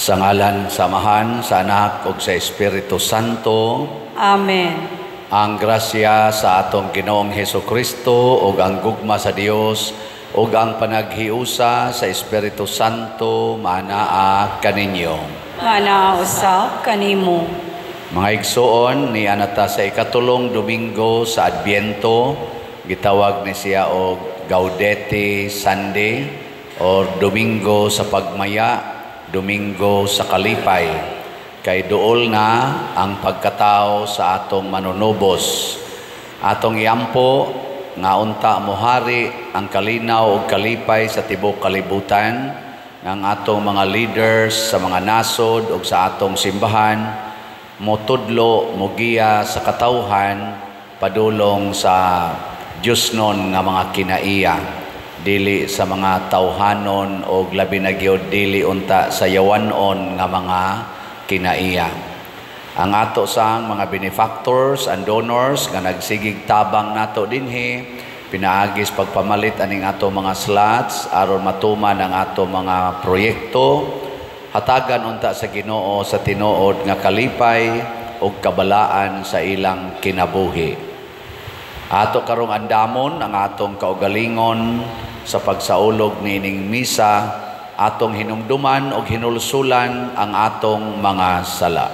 Sa ngalan sa Amahan, sa Anak ug sa Espiritu Santo. Amen. Ang grasya sa atong Ginoong Hesukristo ug ang gugma sa Dios ug ang panaghiusa sa Espiritu Santo maanaa kaninyo. Maanaa usab kanimo. Mga igsoon, ni anata sa ikatulong Domingo sa Adbyento, gitawag ni siya og Gaudete Sunday or Domingo sa Pagmaya, Domingo sa Kalipay. Kay duol na ang pagkatao sa atong manunubos. Atong iampo nga unta mohari ang kalinaw ug kalipay sa tibuok kalibutan ng atong mga leaders sa mga nasod ug sa atong simbahan, motudlo, mogiya sa katawhan padulong sa Diyosnon nga mga kinaiya, dili sa mga tawhanon og labi na gyud dili unta sa yawanon nga mga kinaiya. Ang ato sang mga benefactors and donors nga nagsigig tabang nato dinhi pinaagis pagpamalit aning ato mga slots aron matuman ang ato mga proyekto. Hatagan unta sa Ginoo sa tinuod nga kalipay ug kabalaan sa ilang kinabuhi. Ato karong andamon ang atong kaugalingon sa pagsaulog niining misa, atong hinumduman og hinulsulan ang atong mga sala.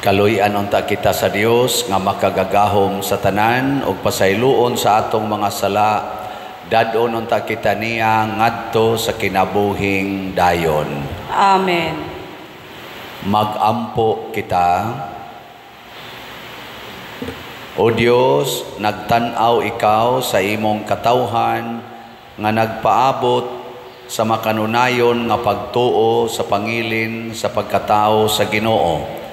Kaluy-an unta kita sa Dios nga makagagahom sa tanan ug pasayloon sa atong mga sala, dad-on unta kita niya ngadto sa kinabuhing dayon. Amen. Magampo kita. O Dios, nagtan-aw ikaw sa imong katawhan nga nagpaabot sa makanunayon nga pagtuo sa pangilin sa pagkatao sa Ginoo.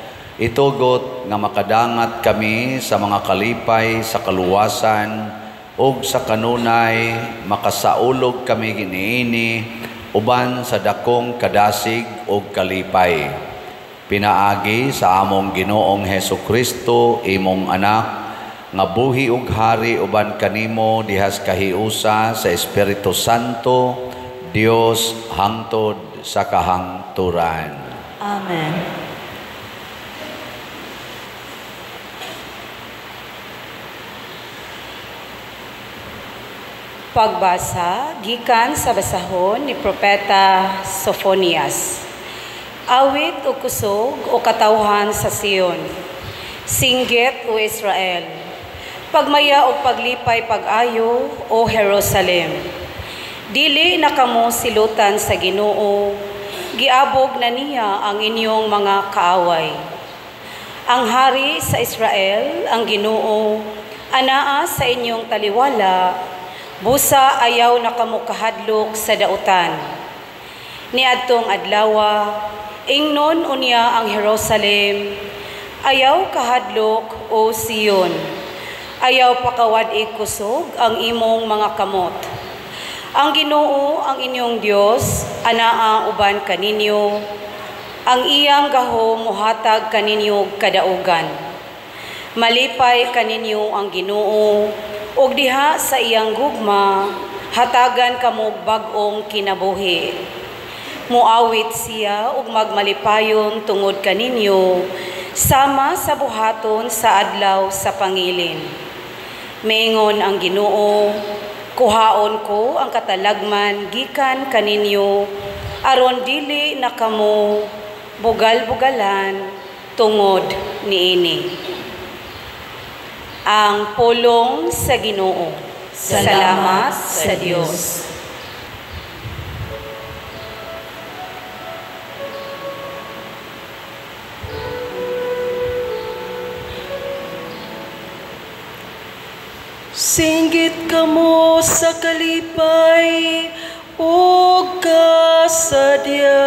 Itugot nga makadangat kami sa mga kalipay sa kaluwasan ug sa kanunay makasaulog kami niini uban sa dakong kadasig ug kalipay. Pinaagi sa among Ginoong Hesukristo, imong anak, nga buhi ug hari uban kanimo dihas kahiusa sa Espiritu Santo, Dios hangtod sa kahangturan. Amen. Pagbasa gikan sa basahon ni Propeta Sofonias. Awit o kusog o katawhan sa Sion. Singgit o Israel. Pagmaya o paglipay pag-ayo o Jerusalem. Dili na kamo silutan sa Ginoo, giabog na niya ang inyong mga kaaway. Ang hari sa Israel, ang Ginoo, anaa sa inyong taliwala, busa ayaw na kamo kahadlok sa dautan. Niadtong adlawa, ingnon unya ang Jerusalem, ayaw kahadlok o Sion, ayaw pakawad-ig kusog ang imong mga kamot. Ang Ginoo ang inyong Dios, anaa uban kaninyo, ang iyang gahom mohatag kaninyo kadaugan. Malipay kaninyo ang Ginoo, ug diha sa iyang gugma hatagan kamo og bag-ong kinabuhi. Muawit siya ug magmalipayon tungod kaninyo, sama sa buhaton sa adlaw sa pangilin. Maingon ang Ginoo, kuhaon ko ang katalagman gikan kaninyo, aron dili na kamo bugal-bugalan tungod niini. Ang pulong sa Ginoo. Salamat sa Dios. Singgit kamo sa kalipay ug kasadya,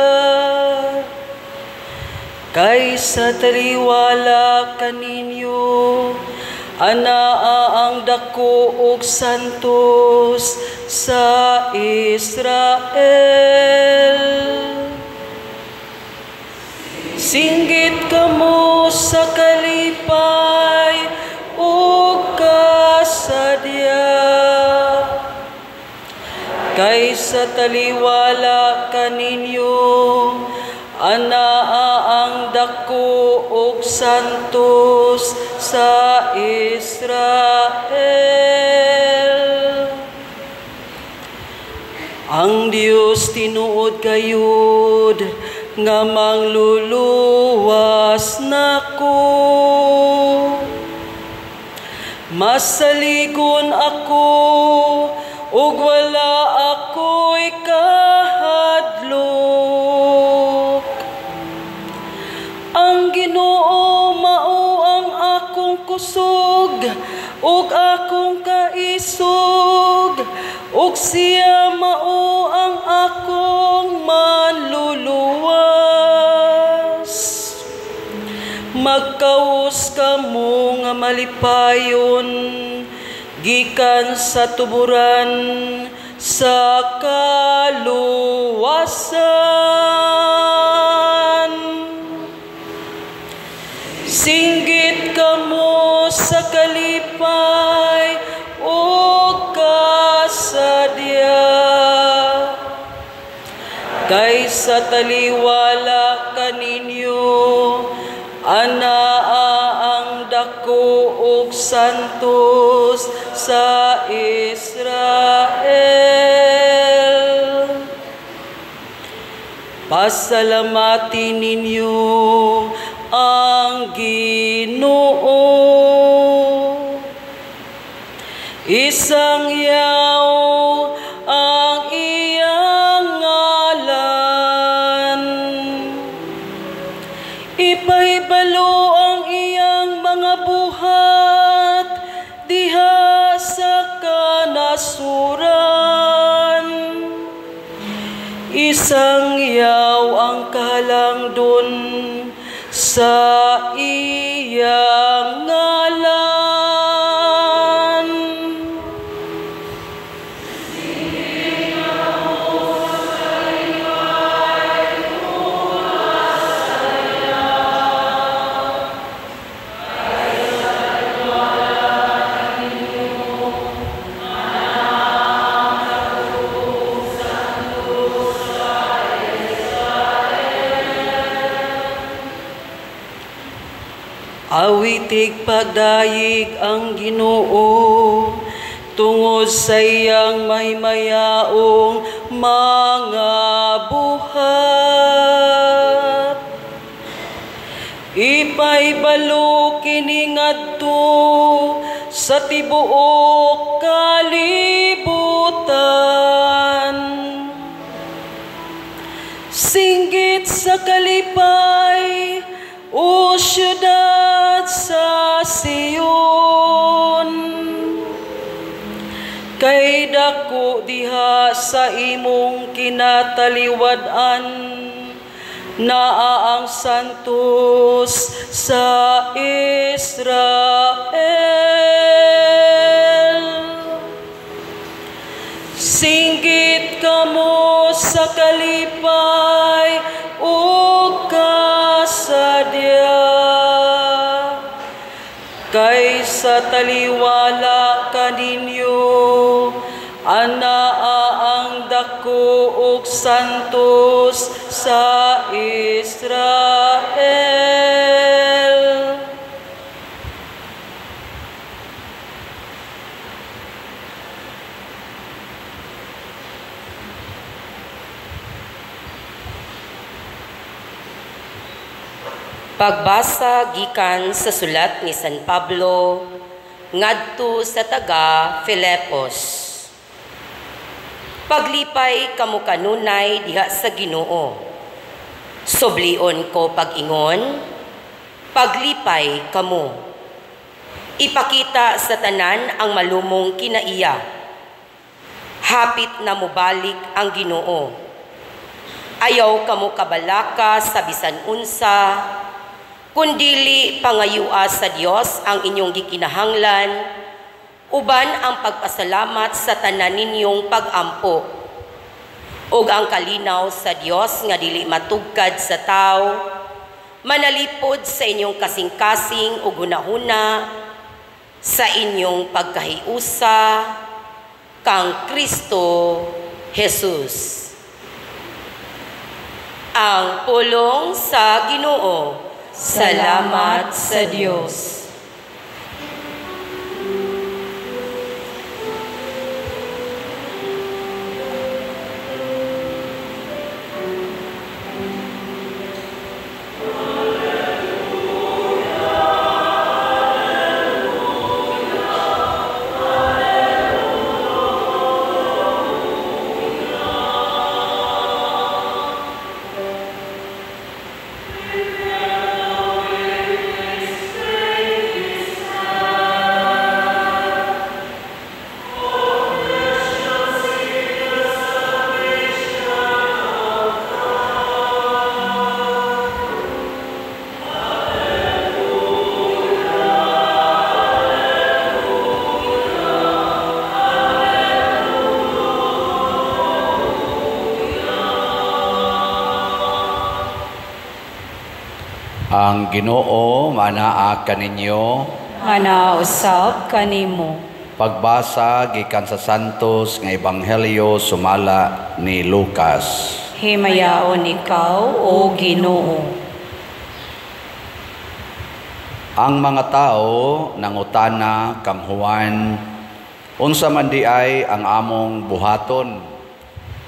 kay sa taliwala kaninyo anaa ang dako ug santos sa Israel. Singgit kamo sa kalipay ug kasadya, kay sa taliwala kaninyo anaa ang dako ug santos sa Israel. Ang Dios tinuod gayud nga mangluluwas nako. Masaligon ako ug wala ako'y kahadlok. Ang Ginoo mao ang akong kusog ug akong kaisog, ug siya mao ang akong manluluwas. Magkaos kamo nga malipayon gikan sa tuburan sa kaluwasan. Singgit kamo sa kalipay ug kasadya, kay sa taliwala kaninyo anaa ang dako ug santos sa Israel. Pasalamati ninyo ang Ginoo. Isang yaw ang iyang ngalan. Ipahibalo ang iyang mga buhat diha sa kanasuran. Isang yaw ang kahalangdon sa iyang ngalan. Awitig pagdayig ang Ginoo tungod sa iyang mahimayaong mga buhat. Ipaibalo kini ngadto sa tibuok kalibutan. Singgit sa kalipay, o siyudad sa Sion. Kay dako diha sa imong kinataliwad-an, naa ang santos sa Israel. Singgit kamo sa kalipay ug kasadya, kay sa taliwala kaninyo anaa ang dako ug santos sa Israel. Pagbasa gikan sa sulat ni San Pablo ngadto sa taga Filipos. Paglipay kamo kanunay diha sa Ginoo. Sublion ko pag-ingon, paglipay kamo. Ipakita sa tanan ang malumong kinaiya. Hapit na mobalik ang Ginoo. Ayaw kamo kabalaka sa bisan unsa, kundili pangayua sa Dios ang inyong gikinahanglan, uban ang pagpasalamat sa tanan ninyong pag-ampo, ug ang kalinaw sa Dios nga dili matugkad sa tawo, manalipod sa inyong kasing-kasing ug hunahuna, sa inyong pagkahiusa kang Kristo Jesus. Ang pulong sa Ginoo. Salamat sa Dios. Ang Ginoo manaa kaninyo, Manausab kanimo. Pagbasa gikan sa Santos nga Ebanghelyo sumala ni Lucas. Himayaon ikaw, o Ginoo. Ang mga tao nangutana kang Juan, unsa man di ay ang among buhaton?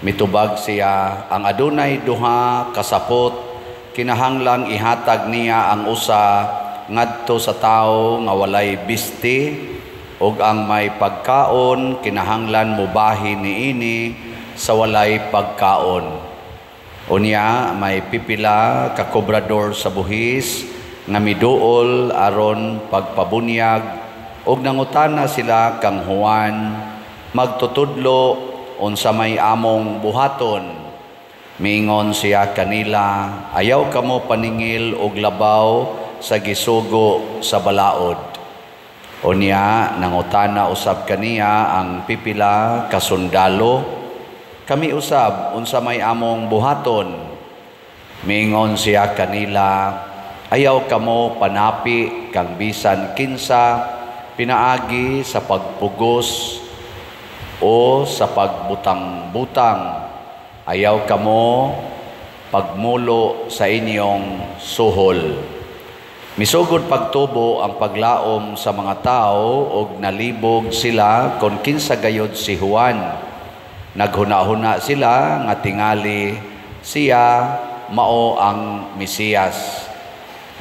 Mitubag siya, ang adunay duha kasapot, kinahanglang ihatag niya ang usa ngadto sa tawo nga walay bisti, ug ang may pagkaon kinahanglan mobahin niini sa walay pagkaon. Unya may pipila ka kobrador sa buhis nga miduol aron pagpabunyag, ug nangutana sila kang Juan, magtutudlo unsa may among buhaton. Mingon siya kanila, ayaw kamo paningil og labaw sa gisugo sa balaod. Unya nangutana usab kaniya ang pipila ka sundalo, kami usab unsa may among buhaton? Mingon siya kanila, ayaw kamo panapi kang bisan kinsa pinaagi sa pagpugos o sa pagbutang-butang. Ayaw kamo pagmulo sa inyong suhol. Misugod pagtubo ang paglaom sa mga tao og nalibog sila kon kinsa gayod si Juan. Naghuna-huna sila nga tingali siya mao ang Mesiyas.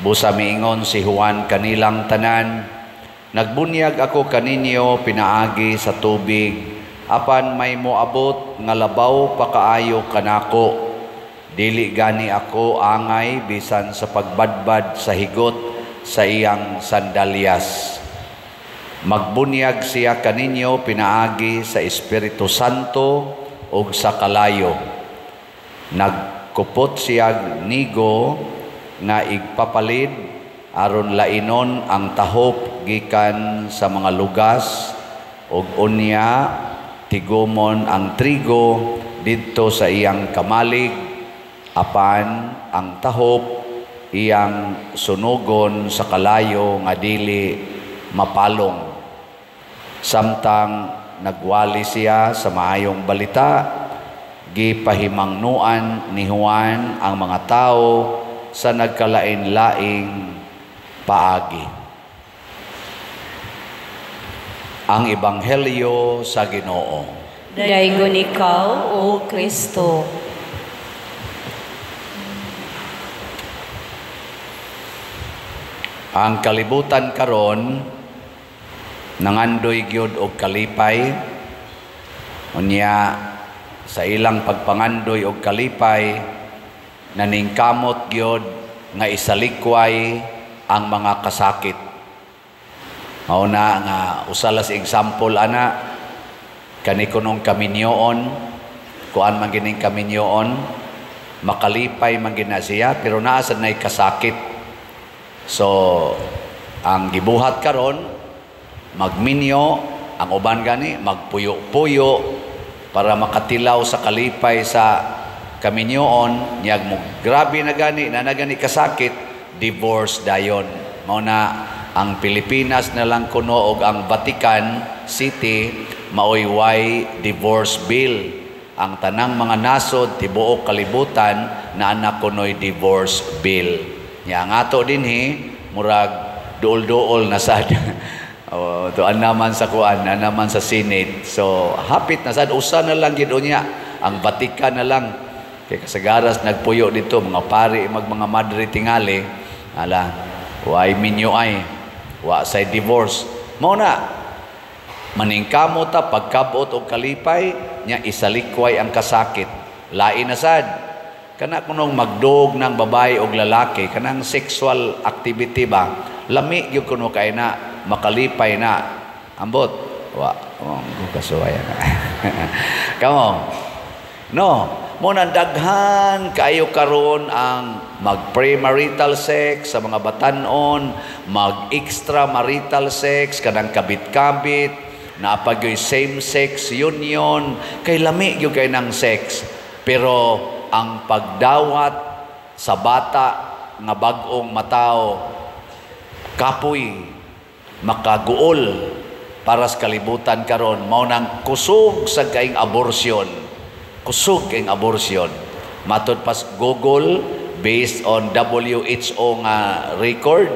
Busa miingon si Juan kanilang tanan, nagbunyag ako kaninyo pinaagi sa tubig, apan may moabot nga labaw pa kaayo kanako. Dili gani ako angay bisan sa pagbadbad sa higot sa iyang sandalyas. Magbunyag siya kaninyo pinaagi sa Espiritu Santo ug sa kalayo. Nagkupot siya nigo nga igpapalid aron lainon ang tahop gikan sa mga lugas ug unya tigumon ang trigo didto sa iyang kamalig, apan ang tahop iyang sunugon sa kalayo nga dili mapalong. Samtang nagwali siya sa maayong balita, gipahimangnuan ni Juan ang mga tao sa nagkalain-laing paagi. Ang Ebanghelyo sa Ginoo. Daygon ikaw, O Kristo. Ang kalibutan karon nangandoy gyud og kalipay. Unya sa ilang pagpangandoy og kalipay, naningkamot gyud nga isalikway ang mga kasakit. Mao na nga usa las example ana kani kunong kaminyoon, kuan man gining kaminyoon, makalipay man gina siya pero naa sad nay kasakit. So ang gibuhat karon magminyo, ang uban gani magpuyo-puyo para makatilaw sa kalipay sa kaminyoon. Nyag mo grabe na gani na gani kasakit, divorce dayon. Mao na ang Pilipinas na lang kuno og ang Vatican City maoy way divorce bill. Ang tanang mga nasod tibuok kalibutan na anak kunoy divorce bill. Nya ang ato dinhi murag duol-duol na sad. Oh, tuan naman sa kuan, na naman sa Senate. So hapit na sad, usa na lang gid unya ang Vatican na lang. Kay kasagaras nagpuyo dito mga pari mag mga madre tingali, ala way minyo ay wa say divorce. Mao na maningkamo ta pagkabot og kalipay nya isalikway ang kasakit. Lain na sad kana kunong magdog ng babae og lalaki, kanang sexual activity ba, lami gyud kuno kay na makalipay na. Ambot wa oh, kasuway na. Kamo no mo nang daghan kayo karon ang mag-premarital sex sa mga batan-on, mag-extramarital sex kanang kabit-kabit, naapagyoy same-sex union, kay lami gyud kay nang sex. Pero ang pagdawat sa bata nga bag-ong matao kapoy, makaguol para sa kalibutan karon. Mao nang kusog sa kaing abortion. Kusog ang abortion. Matod pas Google, based on WHO nga record,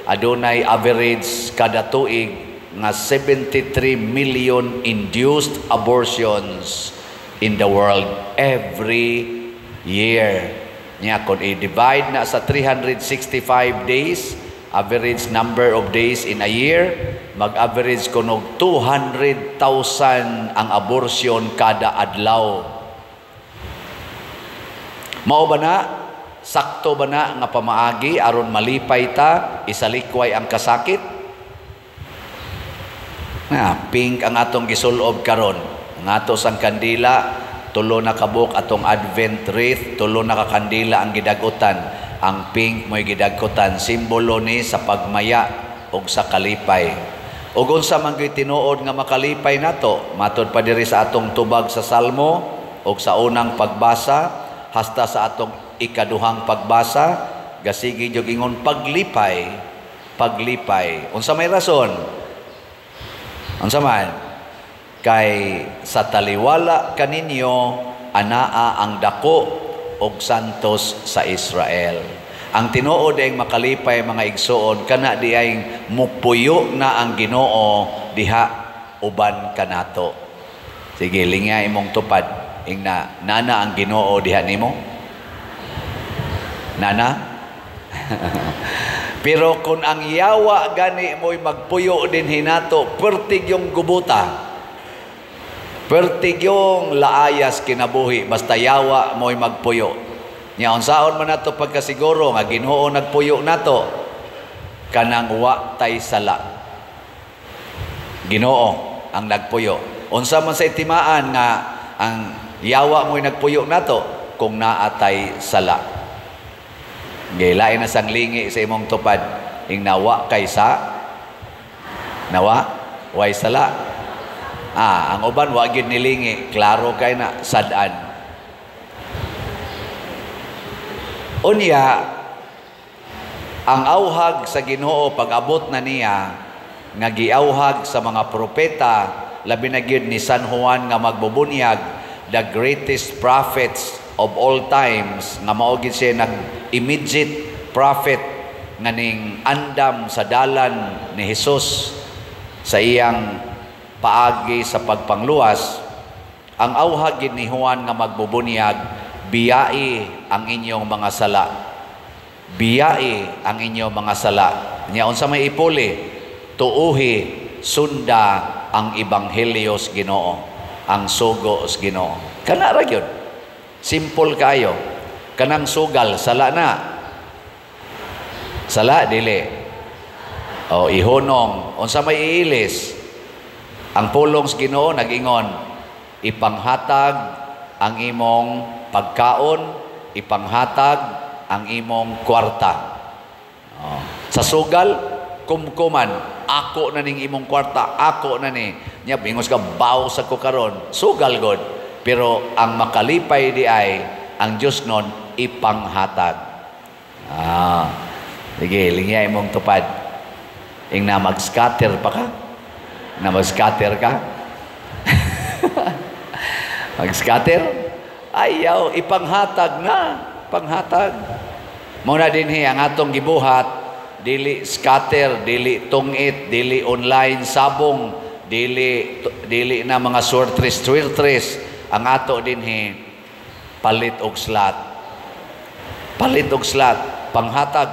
adunay average kada tuig nga 73 million induced abortions in the world every year. Nya kon i-divide na sa 365 days, average number of days in a year, mag-average kunog 200,000 ang abortion kada adlaw. Mao ba na? Sakto ba na nga pamaagi aron malipay ta, isalikway ang kasakit? Na, pink ang atong gisulob karon. Ang ato sang kandila, tulo na kabuk atong Advent wreath, tulo na ka kandila ang gidagutan. Ang pink mo'y gidagutan, simbolo ni sa pagmaya ug sa kalipay. Ug unsa man gyud tinuod nga makalipay nato, matod pa diri sa atong tubag sa Salmo ug sa unang pagbasa hasta sa atong ikaduhang pagbasa, gasigi jud ingon paglipay, paglipay. Unsa may rason? Unsa man? Kay sa taliwala kaninyo anaa ang dako og santos sa Israel. Ang tinuod ay makalipay mga igsoon, kana di ay mupuyo na ang Ginoo diha uban kanato. Sige, lingya imong tupad. Ingna, nana ang Ginoo diha nimo? Nana? Pero kung ang yawa gani mo'y magpuyo din hinato, pertig yung gubuta. Pertig yung laayas kinabuhi, basta yawa mo'y magpuyo. Nya unsaon man nato pagkasiguro nga Ginoo nagpuyo nato? Kanang wa tay sala. Ginoo ang nagpuyo. Unsa man sa timaan nga ang yawa mo'y nagpuyo nato? Kung naa tay sala. Gilain na sang lingi sa imong tupad ing nawa kay sa nawa way sala. Ang uban wa gyud nilingi, klaro kay na sad-an. Unya ang auhag sa Ginoo pag-abot na niya nga giauhag sa mga propeta, labi na gyud ni San Juan nga magbubunyag, the greatest prophets of all times, nga mao gyud siya nag-immediate prophet nga ning andam sa dalan ni Hesus sa iyang paagi sa pagpangluwas. Ang auhag gyud ni Juan nga magbubunyag, biyai ang inyong mga sala. Biyai ang inyong mga sala. Nya unsa may ipuli? Tuuhi, sunda ang ebanghelyo sa Ginoo, ang sugo sa Ginoo. Kana ra gyud. Simple kayo. Kanang sugal, sala na. Sala dili. O ihunong, unsa may iilis? Ang pulong sa Ginoo nag-ingon, ipanghatag ang imong pagkaon, ipanghatag ang imong kwarta. Oh. Sa sugal, kumkuman, ako na ning imong kwarta, ako na ni. Nya bingos ka, baw sa ko karon, sugal god. Pero ang makalipay di ay ang Dios nun ipanghatag. Sige, lingya imong tupad. Ing na mag-scatter pa ka? Na mag-scatter ka? Mag-scatter? Ayaw, ipanghatag na. Panghatag. Muna dinhi ang atong gibuhat, dili scatter, dili tungit, dili online sabong, dili na mga swertres. Ang ato dinhi palit og slot. Palit og slot, panghatag.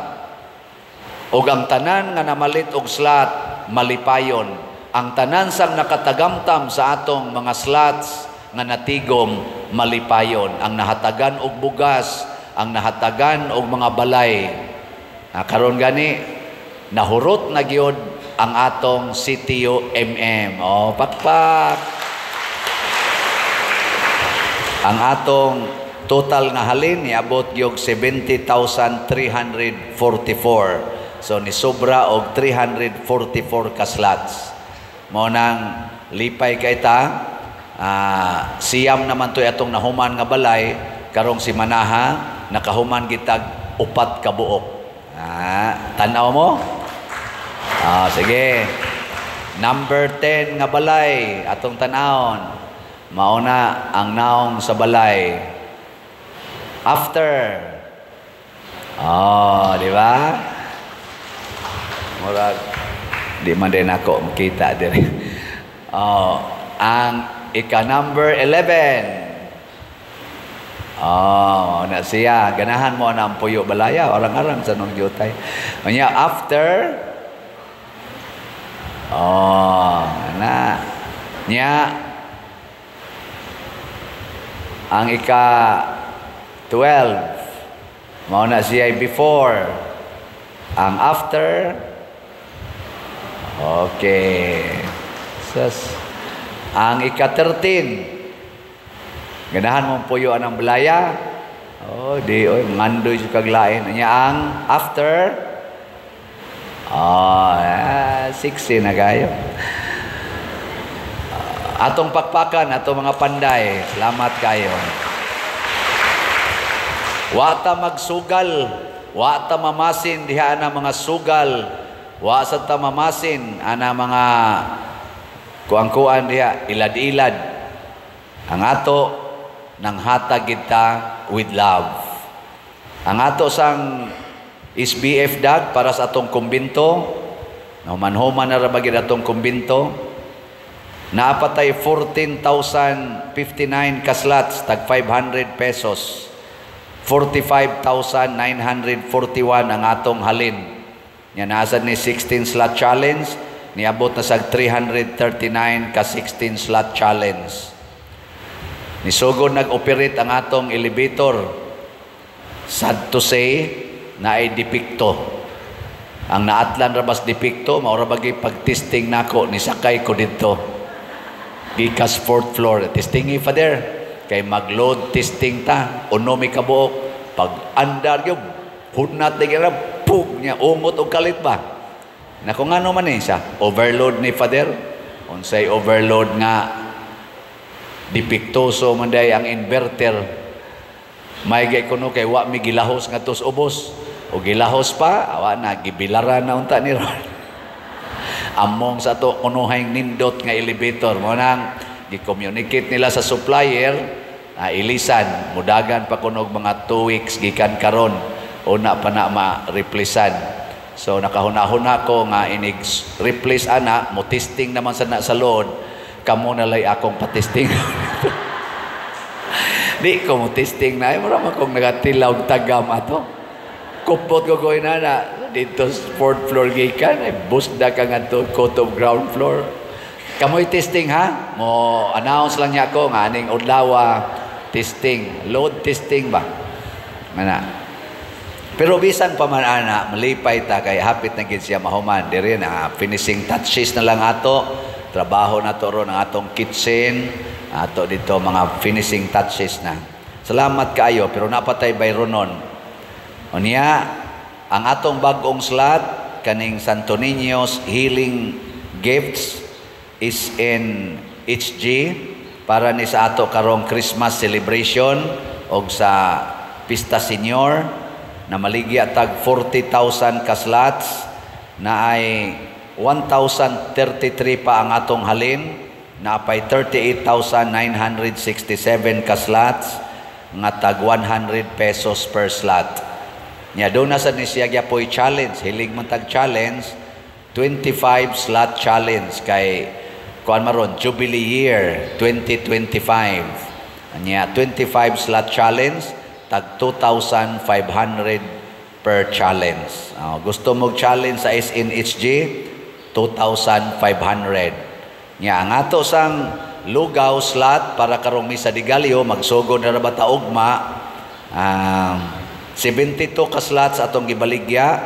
Og ang tanan nga namalit og slot, malipayon. Ang tanan sang nakatagamtam sa atong mga slots nga natigom, malipayon. Ang nahatagan og bugas, ang nahatagan og mga balay. Karon gani nahurot na gyud ang atong CTO MM. O, pakpak. Ang atong total nga halin niabot gyud 70,344. So nisobra og 344 ka slots. Mao nang lipay kay ta. Siyam naman to'y atong nahuman nga balay karong si Manaha nakahuman gitag 4 ka buok. Tan-aw mo? Sige. Number 10 nga balay atong tan-awon. Mao na ang naong sa balay. After. Oh, di ba? Murag di man din ako makita diri. Oh, ang ika number 11. Oh, na siya. Ganahan mo na ang puyo balaya. Arang-arang sa nung jutay. Unya, after. Oh, na. Nya, ang ika 12. Mao na siya before. Ang after. Okay. Sas. Ang ika 13. Ganahan mong puyo ang balaya. Oh, di oy ngandoy sa kaglain. Nya ang after. Oh, 60 na kayo. Atong pakpakan, atong mga panday. Salamat kayo. Wa ta magsugal, wa ta mamasin diha na mga sugal. Wa sa ta mamasin ana mga kuang-kuan diha, ilad-ilad. Ang ato nang hatag kita with love. Ang ato sang SBF dag para sa atong kumbinto, nahuman-human na ra ba gid atong kumbinto, naapatay 14,059 ka slots tag 500 pesos. 45,941 ang atong halin. Nya naasad ni 16 slot challenge, niabot na sa 339 ka 16 slot challenge. Nisugod nag-operate ang atong elevator. Sad to say, naay depekto. Ang naatlan ra bas depekto, mao ra bagay pag-testing nako, nisakay ko didto. Gikas fourth floor, testing Father, kay mag-load testing ta, uno mi kabuok, pag andar gyud, hunat di ra, pug niya, ungot og kalit ba? Nako, ngano man eh siya, overload ni Father, unsay overload nga depektoso man day ang inverter. May gay kuno kay wa mi gilahos nga tos ubos. O gilahos pa, awa na gibilaran na unta ni ron. Among sa to kunuhay nindot nga elevator mo nang gi-communicate nila sa supplier na ilisan mudagan pa kunog mga 2 weeks gikan karon una pa na ma-replacean. So nakahuna-huna ko nga inig replace ana mo testing naman sa na sa load kamo na lay akong patesting. Di ko mo testing na, ay mura man kong nagatilaw tagam ato. Kupot ko ko na na dito sa fourth floor gikan ay busda ka nga to to ground floor. Kamoy testing ha? Mo announce lang niya ako nga aning udlawa testing, load testing ba? Mana. Pero bisan pa man ana, malipay ta kay hapit na gid siya mahuman. Diri na finishing touches na lang ato. Trabaho na to ron ang atong kitchen, ato dito mga finishing touches na. Salamat kaayo pero napatay bayronon. Unya, ang atong bag-ong slot kaning Santo Niño's Healing Gifts is in HG para ni sa ato karong Christmas celebration og sa Pista Senior na maligya tag 40,000 ka slots na ay 1,033 pa ang atong halin na pay 38,967 ka slots nga tag 100 pesos per slot. Nya doon na sa ni siya gyapoy challenge, hilig man tag challenge, 25 slot challenge kay kuan maron Jubilee Year 2025. Anya 25 slot challenge tag 2,500 per challenge. Gusto mo challenge sa SNHG 2,500. Nya ang ato sang lugaw slot para karong misa de Gallo magsugod na ra ba ta ugma, 72 ka slots atong gibaligya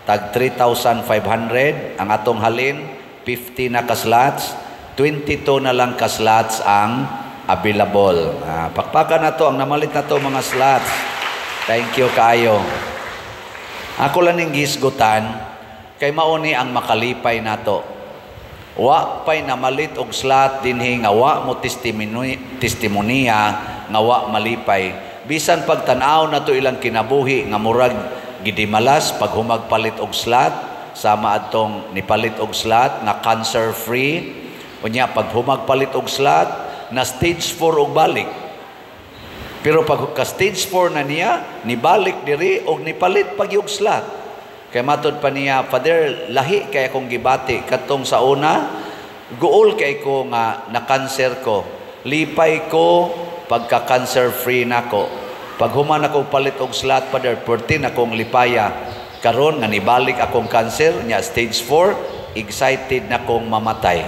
tag 3,500 ang atong halin, 50 na ka slots, 22 na lang ka slots ang available. Pakpakan na to ang namalit na to mga slots. Thank you kaayo. Ako lang ning gisgutan kay mauni ang makalipay nato. Wa pay namalit og slot dinhi nga wa mo testimonya nga wa malipay. Bisan pagtan-aw nato ilang kinabuhi nga murag gidimalas pag humagpalit og slot, sama adtong nipalit og slot nga cancer free. Unya pag humagpalit og slot na stage 4 og balik. Pero pag ka stage 4 na niya, nibalik diri og nipalit pag yung slot. Kay matod pa niya, Father, lahi kay akong gibati katong sa una, guol kay ko nga na-cancer ko. Lipay ko pagka cancer free nako. Pag human ako palit og slot, Father, 14 akong lipaya. Karon nga nibalik akong cancer nya stage 4, excited na kong mamatay.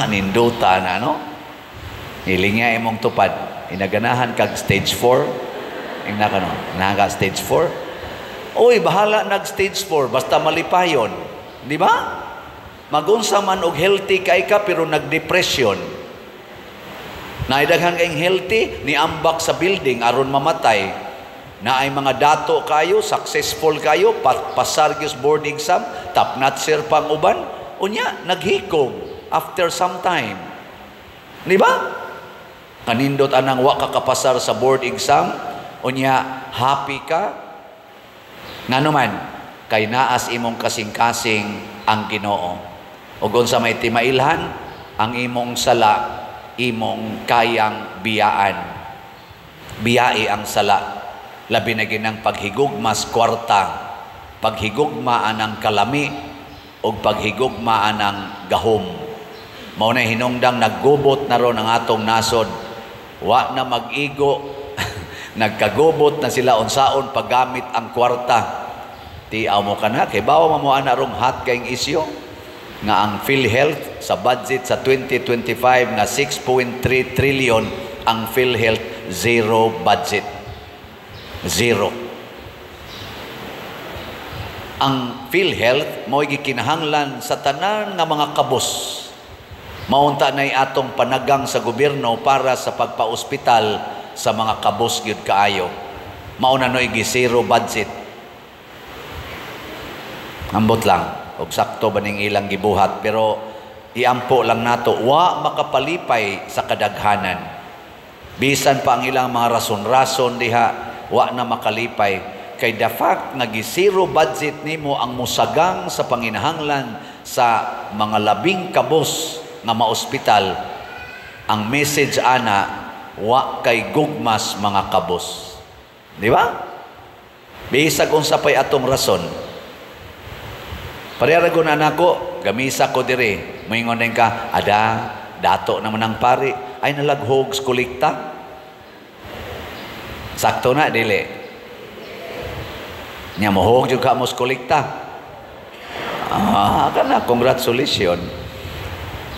Ninduta na no. Nilingya imong tupad. Inaganahan kag stage 4. Ingna ka no, naga stage 4. Uy, bahala nag stage 4 basta malipayon. Di ba? Magunsa man og healthy kay ka pero nagdepression. Naidaghan kayong healthy, niambak sa building aron mamatay. Naay mga dato kayo, successful kayo, pasar gyud board exam, top notcher pang uban, unya naghikog after some time. Di ba? Kanindot anang wa ka kapasar sa board exam, unya happy ka. Ngano man, kay naas imong kasing-kasing ang Ginoo. Ug unsa may timailhan, ang imong sala imong kayang biyaan. Biyai ang sala. Labi na ginang paghigugma sa kwarta, paghigugma anang kalami, ug paghigugma anang gahom. Mao na hinungdang naggubot na ron ang atong nasod. Wa na mag-igo, nagkagubot na sila unsaon paggamit ang kwarta. Tiaw mo ka na, kay bawa mo ana rong hot kayong isyo nga ang PhilHealth sa budget sa 2025 nga 6.3 trillion, ang PhilHealth zero budget. Zero. Ang PhilHealth mo'y gikinahanglan sa tanan nga mga kabos. Maunta na'y atong panagang sa gobyerno para sa pagpa-ospital sa mga kabos gyud kaayo. Mao na no'y gi-zero budget. Ambot lang, og sakto ba ning ilang gibuhat, pero iampo lang nato, wa makapalipay sa kadaghanan. Bisan pa ang ilang mga rason-rason diha, wa na makalipay. Kay the fact nga gi-zero budget nimo ang musagang sa panginahanglan sa mga labing kabos nga maospital, ang message ana, wa kay gugmas mga kabos. Di ba? Bisag unsa pay atong rason. Pareha ra gud nako, gamisa ko diri, moingon din ka, ada dato naman ang pari, ay nalaghog sa kolekta. Sakto na dili. Nya mohog jud ka mo sa kolekta. Ah, kana congratulations.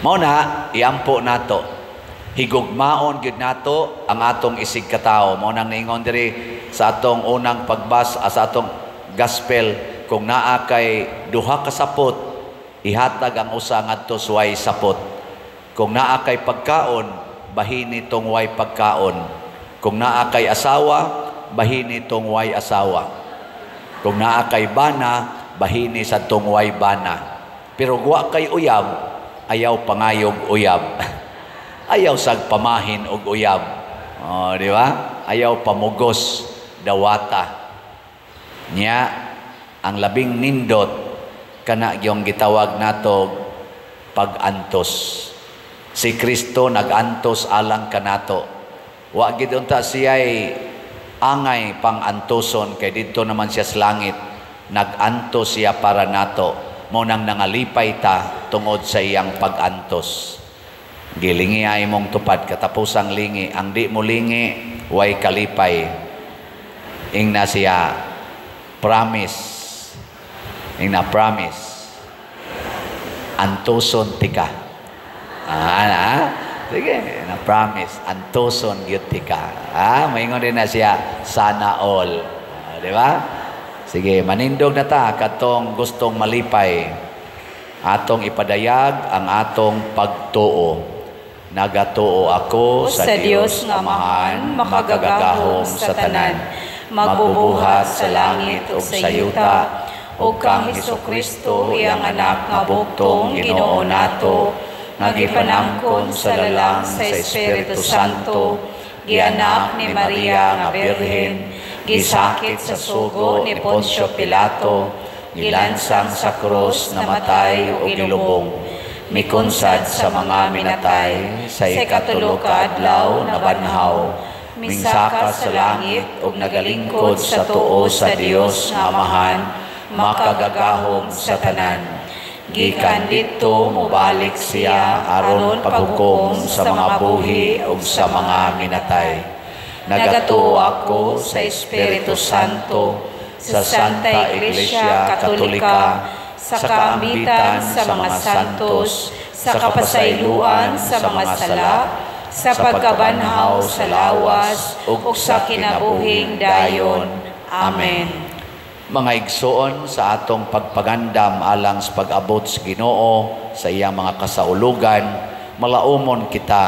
Mao na iampo nato. Higugmaon gyud nato ang atong isig katawo. Mao nang niingon diri sa atong unang pagbasa sa atong gospel, kung naa kay duha ka sapot, ihatag ang usa ngadto sa way sapot. Kung naa kay pagkaon, bahini tong way pagkaon. Kung naa kay asawa, bahini tong way asawa. Kung naa kay bana, bahini sa tong way bana. Pero wa kay uyab, ayaw pangayog uyab. Ayaw sag pamahin og uyab. Oh, di ba? Ayaw pamugos dawata. Nya ang labing nindot kana gyong gitawag nato pag-antos. Si Kristo nag-antos alang kanato. Wa gid unta siya'y angay pang-antoson kay didto naman siya sa langit. Nag-antos siya para nato. Mao nang nangalipay ta tungod sa iyang pag-antos. Gilingi ay mong tupad katapusang lingi. Ang di mo lingi, way kalipay. Ingna siya, promise. Ingna, promise. Antoson tika. Sige, na promise. Antoson gyud tika. Maingon din na siya, sana all. Di ba? Sige, manindog na ta katong gustong malipay. Atong ipadayag ang atong pagtuo. Nagatuo ako sa Dios nga Amahan, makagagahom sa tanan, magbubuhat sa langit ug sa yuta, ug kang Hesukristo, iyang anak nga bugtong Ginoo nato, nga gipanangkon sa lalang sa Espiritu Santo, gianak ni Maria nga Birhen, gisakit sa sugo ni Poncio Pilato, gilansang sa krus, namatay ug gilubong, mikonsad sa mga minatay, sa ikatulo ka adlaw nabanhaw, mingsaka sa langit ug nagalingkod sa tuo sa Dios nga Amahan, makagagahom sa tanan. Gikan didto mobalik siya aron paghukom sa mga buhi ug sa mga minatay. Nagatuo ako sa Espiritu Santo, sa Santa Iglesia Katolika, sa kaambitan sa mga santos, sa kapasayloan sa mga sala, sa pagkabanhaw sa lawas, ug sa kinabuhing dayon. Amen. Mga igsoon, sa atong pagpagandam alang sa pag-abot sa Ginoo sa iyang mga kasaulugan, malaumon kita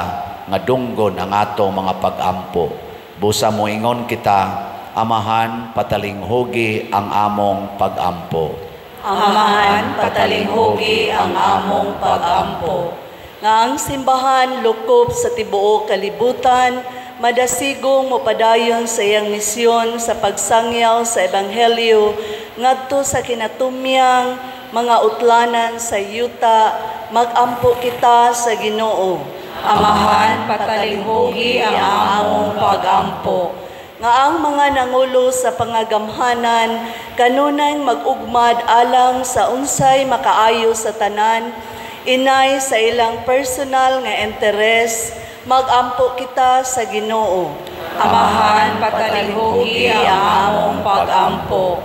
nga dunggon ang atong mga pag-ampo. Busa moingon kita, Amahan, patalinghugi ang among pag-ampo. Amahan, patalinghugi ang among pag-ampo. Nga ang simbahan lukop sa tibuok kalibutan, madasigong mopadayon sa iyang misyon sa pagsangyaw sa ebanghelyo ngadto sa kinatumyang mga utlanan sa yuta, magampo kita sa Ginoo. Amahan, patalinghugi ang among pag-ampo. Nga ang mga nangulo sa pangagamhanan kanunay mag-ugmad alang sa unsay makaayo sa tanan, inay sa ilang personal nga interes, magampo kita sa Ginoo. Amahan, patalinghugi ang among pag-ampo.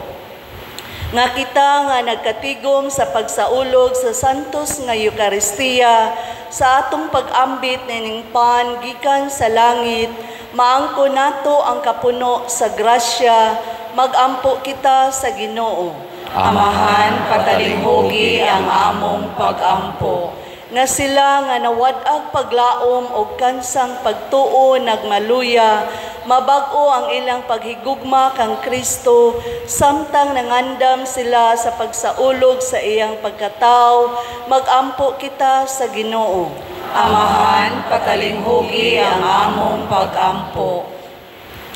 Nga kita nga nagkatigom sa pagsaulog sa Santos nga Eukaristiya sa atong pag-ambit nining pan gikan sa langit, maangko nato ang kapuno sa grasya, magampo kita sa Ginoo. Amahan, patalinghugi ang among pagampo. Nga sila nga nawad-ag paglaom og kansang pagtuo nagmaluya, mabag-o ang ilang paghigugma kang Kristo, samtang nangandam sila sa pagsaulog sa iyang pagkatao, magampo kita sa Ginoo. Amahan, patalinghugi ang among pagampo.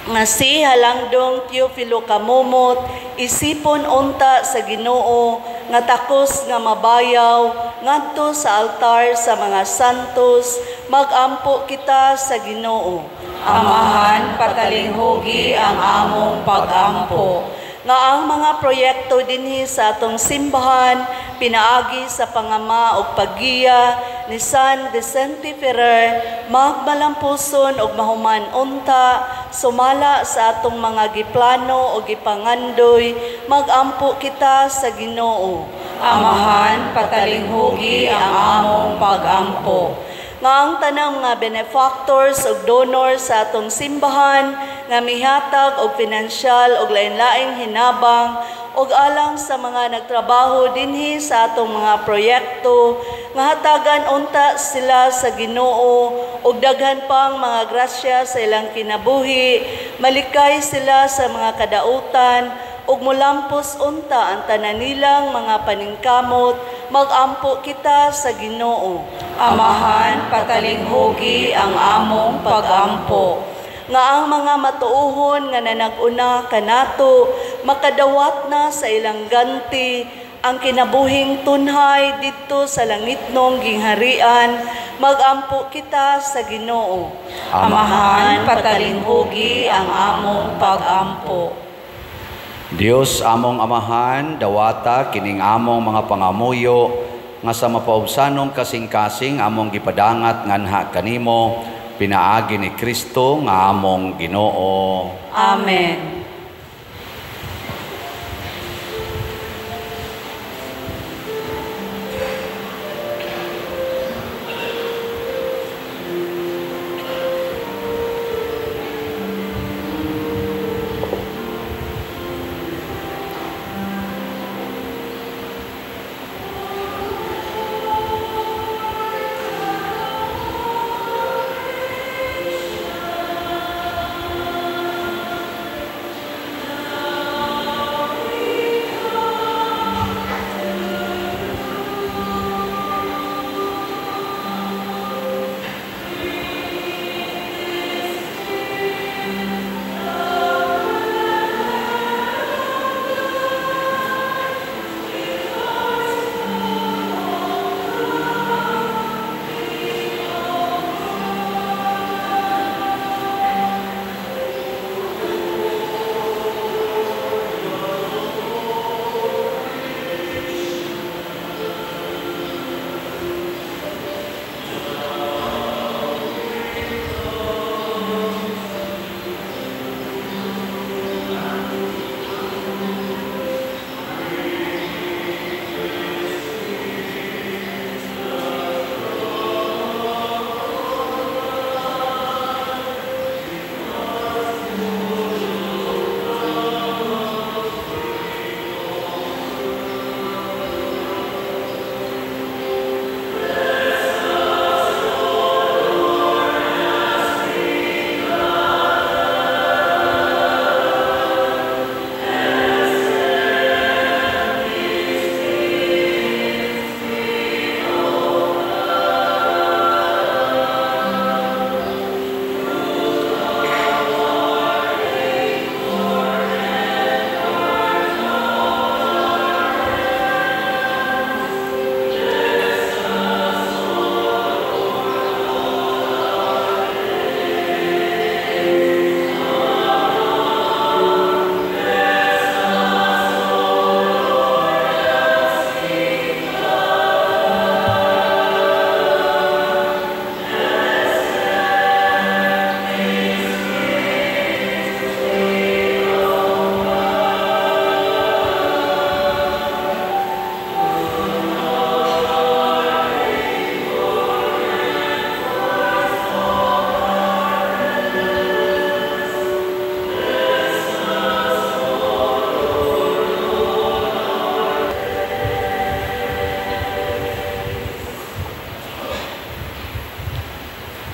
Nga si Halangdong Teofilo Kamumot, isipon unta sa Ginoo, nga takos nga mabayaw, ngadto sa altar sa mga santos, magampo kita sa Ginoo. Amahan, patalinghugi ang among pagampo. Nga ang mga proyekto dinhi sa atong simbahan, pinaagi sa pangama og paggiya ni San Vicente Ferrer, magmalampuson og mahuman unta, sumala sa atong mga giplano o gipangandoy, magampo kita sa Ginoo. Amahan, patalinghugi ang among pagampo. Nga ang tanang mga benefactors ug donors sa atong simbahan nga mihatag og pinansyal og lain-laing hinabang ug alang sa mga nagtrabaho dinhi sa atong mga proyekto, nga hatagan unta sila sa Ginoo ug daghan pang mga grasya sa ilang kinabuhi, malikay sila sa mga kadautan ug molampos unta ang tanan nilang mga paningkamot, magampo kita sa Ginoo. Amahan, patalinghugi ang among pagampo. Nga ang mga matuohon nga nanag-una kanato, makadawat na sa ilang ganti ang kinabuhing tunhay didto sa langitnong gingharian, magampo kita sa Ginoo. Amahan, patalinghugi ang among pagampo. Dios among amahan, dawata kining among mga pangamuyo nga sa mapaubsanong kasing-kasing among gipadangat nganha kanimo, pinaagi ni Kristo nga among Ginoo. Amen.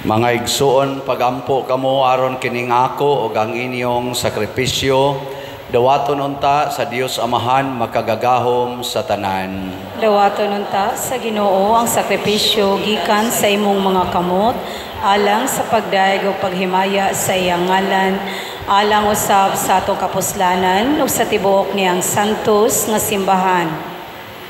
Mga igsuon, pagampo kamo aron kining ako ug ang inyong sakripisyo dawaton unta sa Dios Amahan makagagahom sa tanan. Dawaton unta sa Ginoo ang sakripisyo gikan sa imong mga kamot alang sa pagdayeg ug paghimaya sa iyang ngalan, alang usab sa atong kapuslanan ug sa tibuok niyang santos nga simbahan.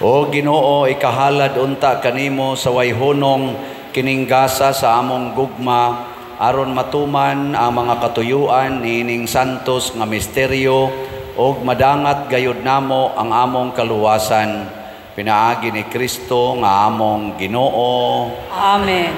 O Ginoo, ikahalad unta kanimo sa wayhunong kining gasa sa among gugma aron matuman ang mga katuyuan niining santos nga misteryo ug madangat gayud namo ang among kaluwasan pinaagi ni Kristo nga among Ginoo. Amen.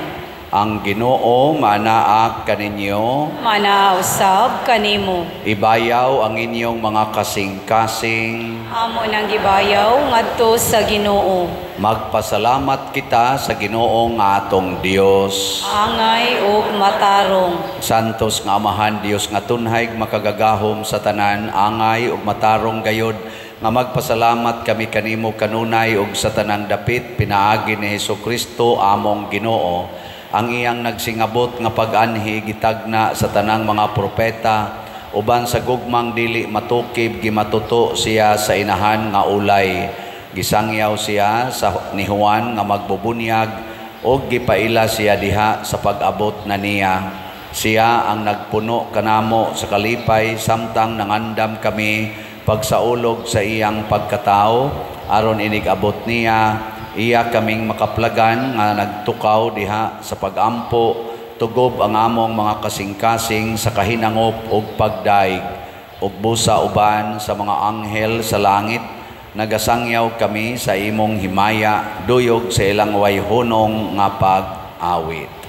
Ang Ginoo manaa kaninyo, manaa usab kanimo. Ibayaw ang inyong mga kasing-kasing. Amo nang gibayaw ngadto sa Ginoo. Magpasalamat kita sa Ginoo nga atong Dios. Angay ug matarong. Santos nga Amahan, Dios nga tunhay makagagahom sa tanan, angay ug matarong gayod nga magpasalamat kami kanimo kanunay ug sa tanang dapit pinaagi ni Hesukristo among Ginoo. Ang iyang nagsingabot nga pag-anhi gitagna sa tanang mga propeta uban sa gugmang dili matukib gimatuto siya sa inahan nga ulay. Gisangyaw siya sa ni Juan nga magbubunyag ug gipaila siya diha sa pag-abot na niya. Siya ang nagpuno kanamo sa kalipay samtang nangandam kami pagsaulog sa iyang pagkatao aron inig-abot niya iya kaming makaplagan nga nagtukaw diha sa pagampo tugob ang among mga kasing-kasing sa kahinangop ug pagdaig ug busa uban sa mga anghel sa langit nagasangyaw kami sa imong himaya duyog sa ilang wayhunong nga pag-awit.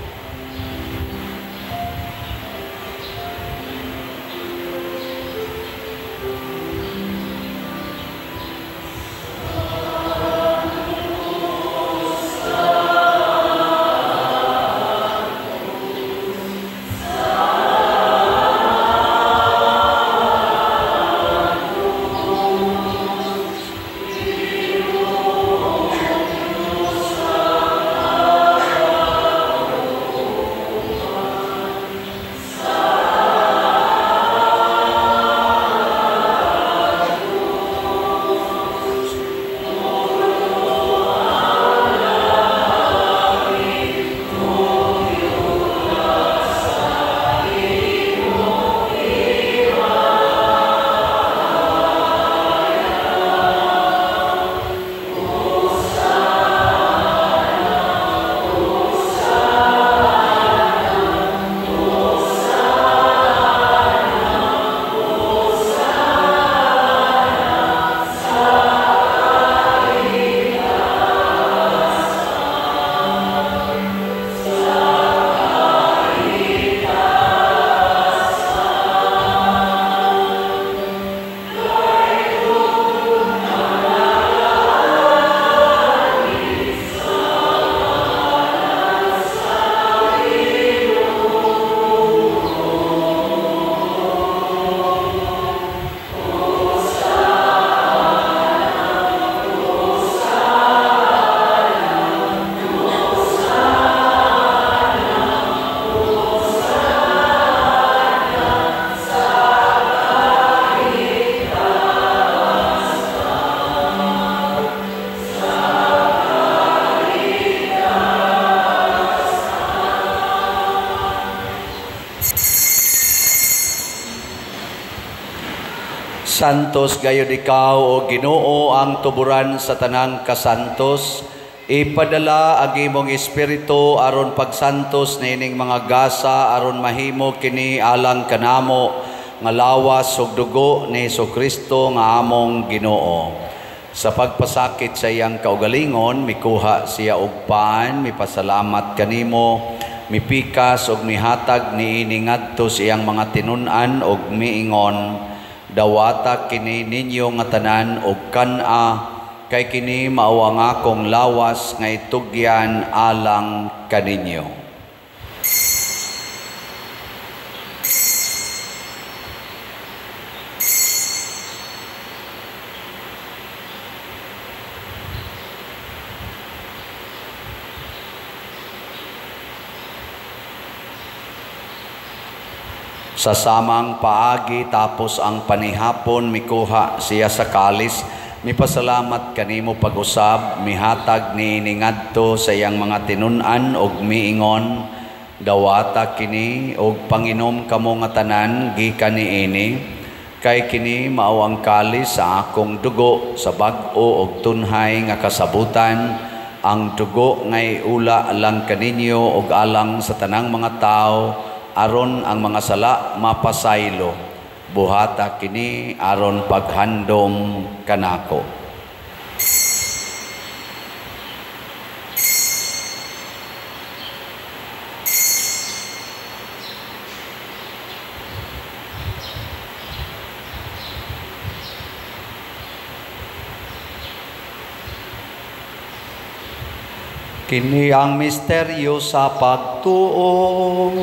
Santos gayud ikaw o Ginoo ang tuburan sa tanang kasantos. Ipadala ang imong espiritu aron pagsantos niining mga gasa aron mahimo kini alang kanamo nga lawas ug dugo ni Hesukristo nga among Ginoo. Sa pagpasakit sa iyang kaugalingon, mikuha siya og pan, mipasalamat kanimo, mipikas ug mihatag niini ngadto sa iyang mga tinun-an ug miingon, dawata kini ninyo nga tanan og kan-a, kay kini mao ang akong lawas nga itugyan alang kaninyo. Sa samang paagi tapos ang panihapon, mikuha siya sa kalis, mipasalamat kanimo pag-usab, mihatag niini ngadto sa iyang mga tinun-an og miingon, dawata kini og panginom kamo nga tanan gikan niini, kay kini mao ang kalis sa akong dugo sa bag-o og tunhay nga kasabutan, ang dugo ngay ula lang kaninyo og alang sa tanang mga tawo, aron ang mga sala mapasaylo. Buhata kini aron paghandom kanako. Kini ang misteryo sa pagtuo.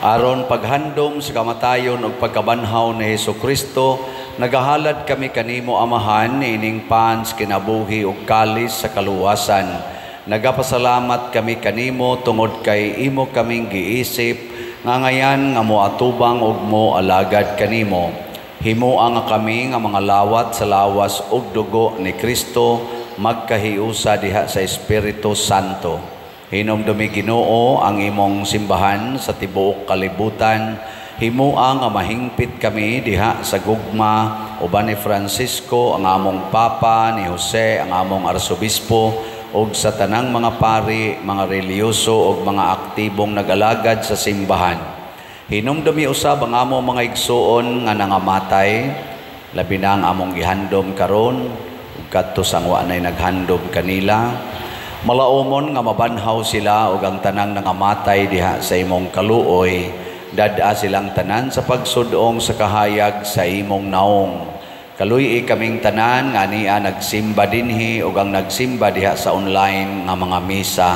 Aron paghandom sa kamatayon ug pagkabanhaw ni Hesukristo, nagahalad kami kanimo Amahan ining pans kinabuhi ug kalis sa kaluwasan. Nagapasalamat kami kanimo tungod kay imo kaming giisip nga ngayan nga moatubang ug moalagad kanimo. Himoa nga kami nga mga lawat sa lawas ug dugo ni Kristo magkahiusa diha sa Espiritu Santo. Hinumdumi Ginoo ang imong simbahan sa tibuok kalibutan. Himoa nga mahingpit kami diha sa gugma uban ni Francisco ang among Papa, ni Jose ang among Arsobispo, ug sa tanang mga pari, mga relihiyoso ug mga aktibong nag-alagad sa simbahan. Hinumdumi usab ang among mga igsuon nga nangamatay, labi na ang among gihandom karon ug kadto sa wa nay naghandom kanila. Malaumon nga mabanhaw sila ug ang tanang nangamatay diha sa imong kaluoy, dad-a silang tanan sa pagsudong sa kahayag sa imong naong. Kaluy-i kaming tanan nga ania nagsimba dinhi ug ang nagsimba diha sa online nga mga misa.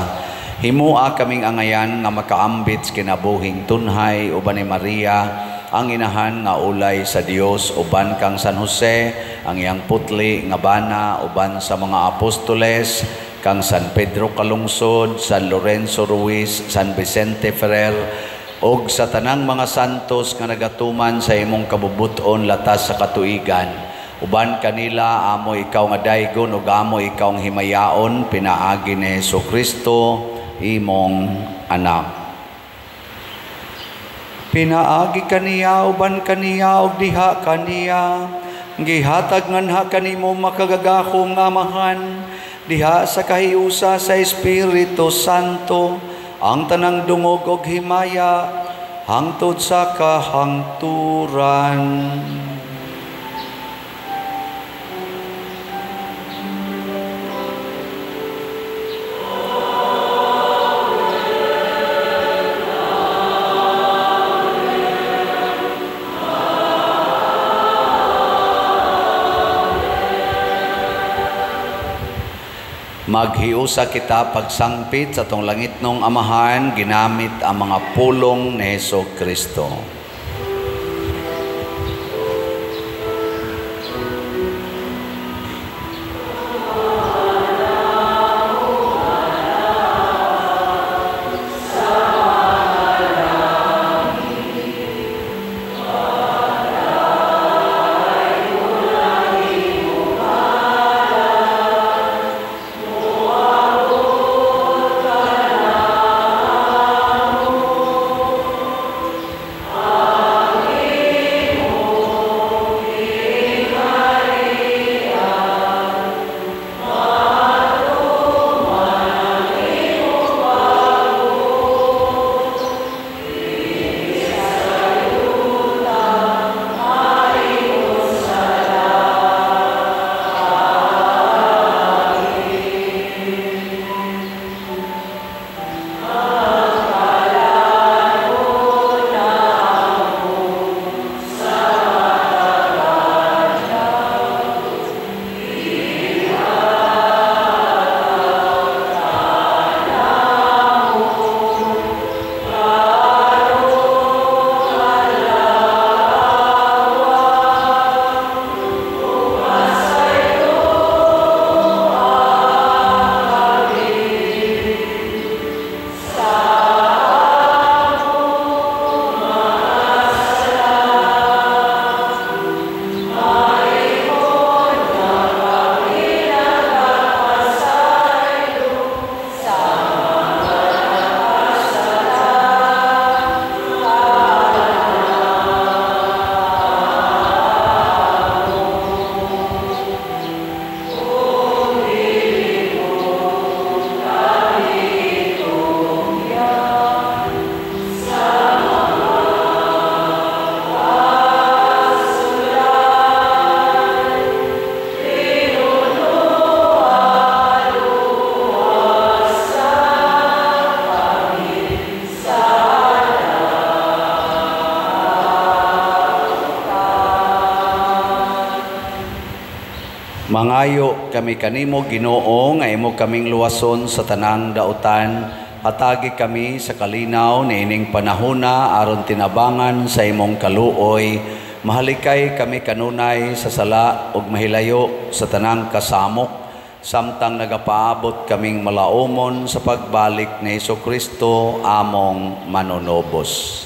Himoa kaming angayan nga makaambit sa kinabuhing tunhay uban ni Maria ang inahan nga ulay sa Dios, uban kang San Jose ang iyang putli nga bana, uban sa mga apostoles kang San Pedro Calungsod, San Lorenzo Ruiz, San Vicente Ferrer, og sa tanang mga santos nga nagatuman sa imong kabubuton latas sa katuigan. Uban kanila amo ikaw nga daygon ug amo ikaw ang himayaon pinaagi ni Hesukristo imong anak. Pinaagi kaniya uban kaniya ug diha kaniya gihatag nganha kanimo makagagahom nga Amahan diha sa kahiusa sa Espiritu Santo ang tanang dungog og himaya hangtod sa kahangturan. Maghiusa kita pagsangpit sa tong langitnong Amahan ginamit ang mga pulong ni Hesukristo. Mangayo kami kanimo, Ginoo, nga imo kaming luwason sa tanang dautan. Hatagi kami sa kalinaw niining panahona aron tinabangan sa imong kaluoy. Mahalikay kami kanunay sa sala ug mahilayo sa tanang kasamok, samtang nagapaabot kaming malaumon sa pagbalik ni Hesukristo among manunobos.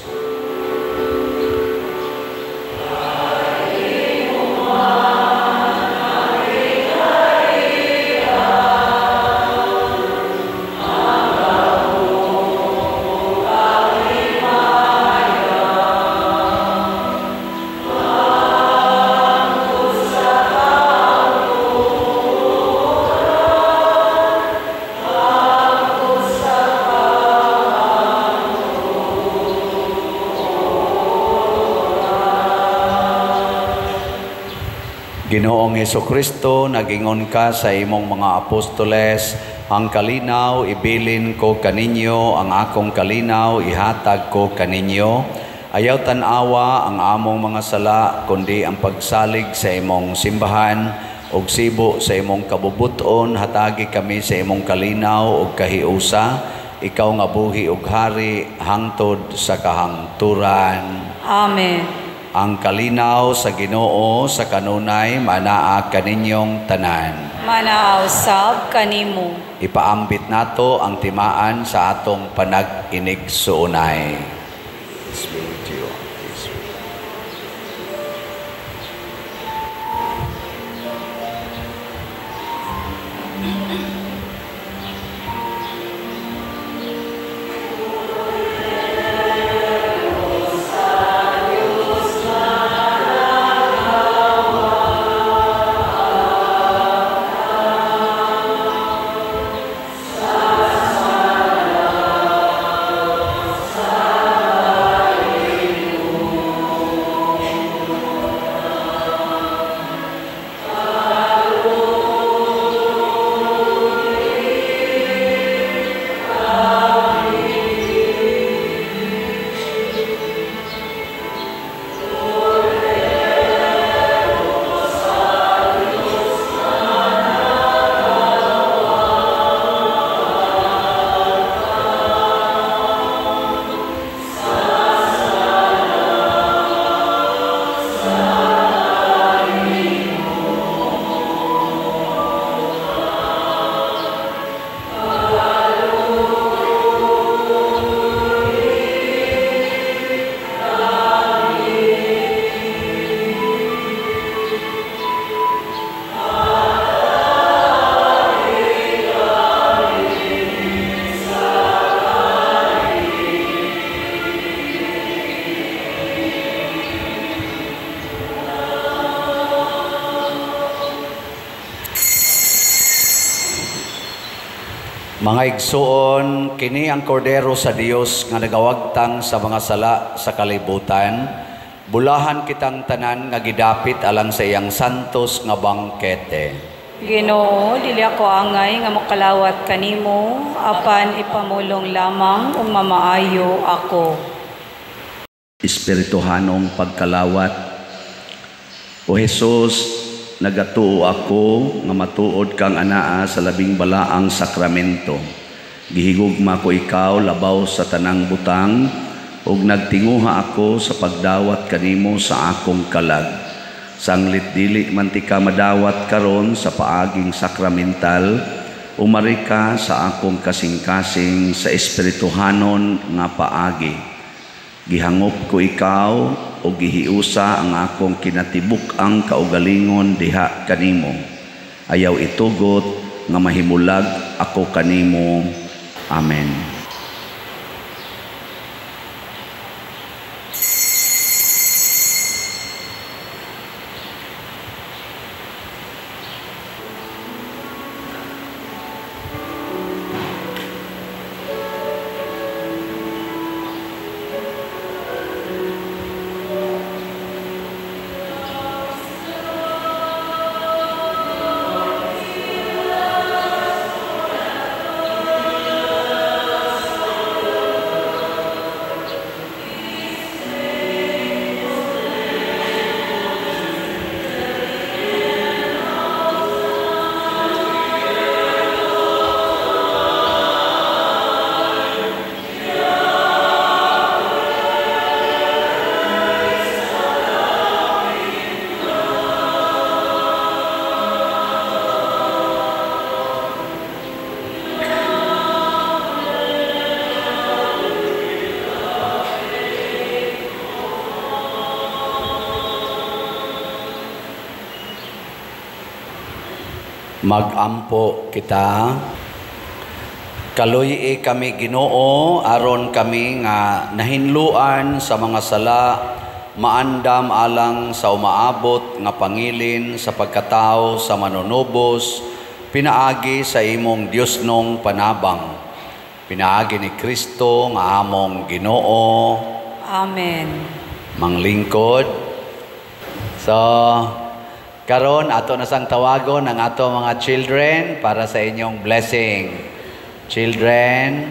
Ginoong Hesukristo, nagingon ka sa imong mga apostoles, ang kalinaw ibilin ko kaninyo, ang akong kalinaw ihatag ko kaninyo. Ayaw tan-awa ang among mga sala, kundi ang pagsalig sa imong simbahan, ug sibo sa imong kabubuton, hatagi kami sa imong kalinaw ug kahiusa. Ikaw nga buhi ug hari hangtod sa kahangturan. Amen. Ang kalinaw sa Ginoo sa kanunay manaa kaninyong tanan. Manaa usab kanimo. Ipaambit nato ang timaan sa atong panag-inigsuonay. Peace be with you. Peace be with you. Mga igsuon, kini ang kordero sa Dios nga nagawagtang sa mga sala sa kalibutan. Bulahan kitang tanan nga gidapit alang sa iyang santos nga bangkete. Ginoo, dili ako angay nga mokalawat kanimo, apan ipamulong lamang ug mamaayo ako. Espirituhanong pagkalawat. O Jesus, nagatuo ako nga matuod kang anaa sa labing balaang sakramento. Gihigugma ko ikaw labaw sa tanang butang, ug nagtinguha ako sa pagdawat kanimo sa akong kalag. Sanglit dili man ti ka madawat karon sa paaging sakramental, umari ka sa akong kasing-kasing sa espirituhanon nga paagi. Gihangop ko ikaw o gihiusa ang akong kinatibuk-ang kaugalingon diha kanimo. Ayaw itugot nga mahimulag ako kanimo. Amen. Magampo kita. Kaluy-i kami, Ginoo, aron kami nga nahinluan sa mga sala maandam alang sa umaabot nga pangilin sa pagkatao sa manunubos pinaagi sa imong Diosnong panabang. Pinaagi ni Kristo nga among Ginoo. Amen. Manglingkod. So, karon ato na sang tawagon ang ato mga children para sa inyong blessing. Children,